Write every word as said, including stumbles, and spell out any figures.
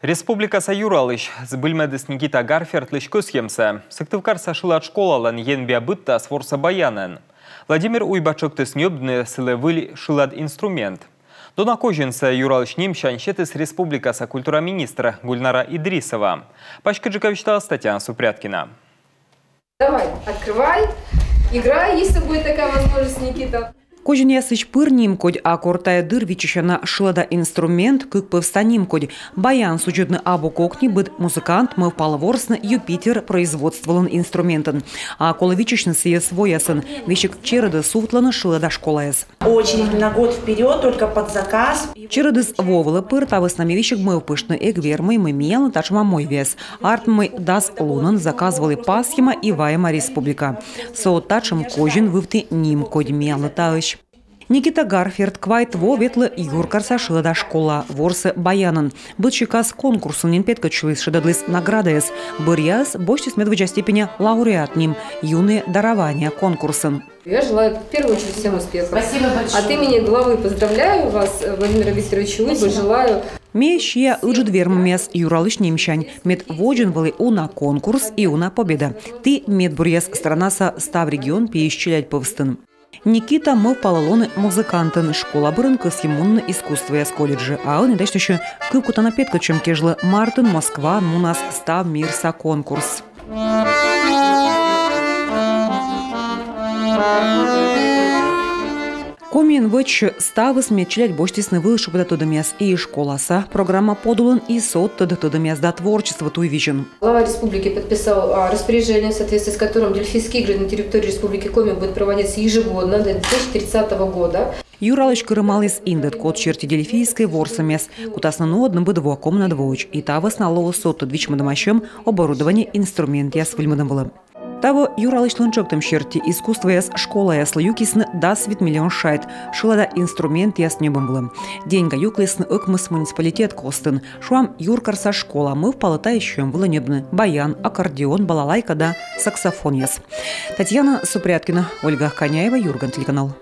Республикаса юралысь збыльмӧдіс Никита Гарфертлысь кӧсйӧмсӧ. Сыктывкарса шылад школалӧн енбиа быдтас ворсӧ баянӧн. Владимир Уйба тшӧктіс ньӧбны сылы выль шылад инструмент. Дона козинсӧ юралысь немсянь сетіс республикаса культура министр Гульнара Идрисова. Паськыдджыка висьталас Татьяна Супряткина. Давай, открывай, играй, если будет такая возможность, Никита. Козинъясысь пыр нимкодь, а кор тайӧ дыр виччысяна шылада инструмент, кык пӧвста нимкодь. Баян судзӧдны абу кокни, быд музыкант мӧвпалӧ ворсны Юпитер производстволӧн инструментӧн. А колӧ виччысьны сійӧс воясӧн. Весиг черӧдӧ сувтлӧны шылада школаяс. Очередь на год вперед, только под заказ. Черӧдыс во вылӧ пыр, та вӧсна ми весиг мӧвпыштны эг вермы, мый миянлы татшӧма мойвиас. Артмӧ, мый дас лунӧн заказ вӧлі пасйӧма и вайӧма республикаӧ. Со татшӧм козин вывті нимкодь миянлы таысь. Никита Гарферт квайт во ветлӧ юркарса шылада школаӧ, ворсӧ баянӧн. Быд сикас конкурсын нин петкӧдчыліс, шедӧдліс наградаяс. Бӧръяыс босьтіс медводдза степеня лауреат ним «Юные дарования» конкурсын. Я желаю в первую очередь всем успехов. Спасибо большое. От имени главы поздравляю вас, Владимира Викторовича Уйбы. Желаю Ме сиа ыджыд вермӧмъяс юралысь немсянь. Мед водзын вӧлі уна конкурс и уна победа. Ті медбуръяс странаса став регион пиысь челядь пӧвстын. Никита мӧвпалӧ лоны музыкантӧн. Школа бӧрын кӧсйӧ мунны искусствояс колледжӧ, а ӧні дасьтысьӧ кывкутана петкӧдчӧм кежлӧ. Мартын Москваын мунас став мирса конкурс. Комиын вӧчсьӧ ставыс, мед челядь босьтісны вылыс шыпыда тӧдӧмъяс и школаса программа подулын, и содтӧд тӧдӧмъяс да творчество туй визьын. Глава республики подписал а, распоряжение, в соответствии с которым Дельфийские игры на территории Республики Коми будут проводиться ежегодно до две тысячи тридцатого года. Юралысь кырымаліс индӧд код серти дельфийскӧй ворсӧмъяс кутасны нуӧдны быд во комынӧд воӧдз. И та вӧсна лоӧ содтӧд вичмӧдӧма сьӧм оборудование, инструментъяс выльмӧдӧм вылӧ. Таво юралысьлӧн тшӧктӧм серти искусствояс школаяслы юкисны дас вит миллион шайт шылада инструментъяс ньӧбӧм вылӧ. Деньга юклісны ӧкмыс муниципалитет костын. Шуам, юркарса школа мӧвпалӧ тайӧ сьӧм вылӧ ньӧбны баян, аккордеон, балалайка да саксофонъяс. Татьяна Супряткина, Ольга Коняева, «Юрган» телеканал.